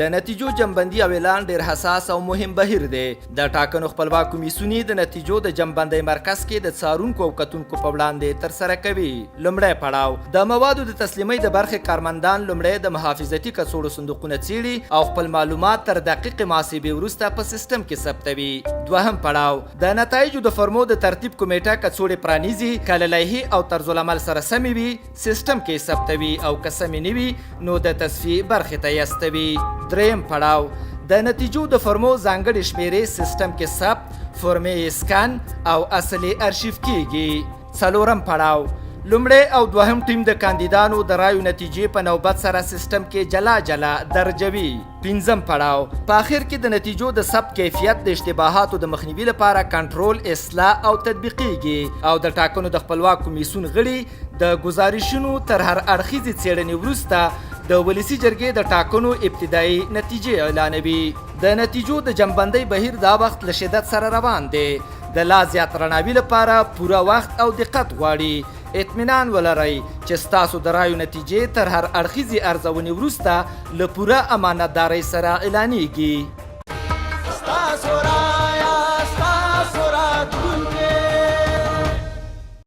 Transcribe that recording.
د نتیجو جمعبندي او اعلان ډېر حساس او مهم بهیر دی. د ټاکنو خپلواک کمیسیون یې د نتیجو د جمعبندۍ مرکز کې د څارونکو او کتونکو په وړاندې ترسره کوي. لومړی پړاو، د موادو د تسلیمۍ د برخې کارمندان لومړی د محافظتي کڅوړو صندوقونه څېړي او خپل معلومات تر دقیقې محاسبې وروسته په سیستم کې ثبتوي. دوهم پړاو، د نتایجو د فرمو د ترتیب کمېټه کڅوړې پرانیزي، که له لایحې او طرزالعمل سره سمې وي، سیستم کې یې ثبتوي او که سمې نه وي نو د تصفیې برخې ته یې استوي. درېیم پړاو، د نتیجو د فرمو ځانګړې شمېرې سیستم کې ثبت، فرمې یې سکن او اصل یې ارشیف کېږي. څلورم پړاو، لومړی او دوهم ټیم د کاندیدانو د رایو نتیجې په نوبت سره سیستم کې جلا جلا درجوي. پنځم پړاو، په اخر کې د نتیجو د ثبت کیفیت د اشتباهاتو د مخنیوي لپاره کنټرول، اصلاح او تطبیقیږي او د ټاکنو د خپلواک کمیسیون غړي د ګزارشونو تر هر اړخیزې څېړنې وروسته د ولسي جرګې د ټاکنو ابتدایي نتیجې اعلانوي. د نتیجو د جمعبندۍ بهیر دا وخت له شدت سره روان دی، د لا زیات رڼاوي لپاره پوره وخت او دقت غواړي. اطمینان ولرئ چې ستاسو د رایو نتیجې تر هر اړخیزې ارزونې وروسته له پوره امانتدارۍ سره اعلانیږي.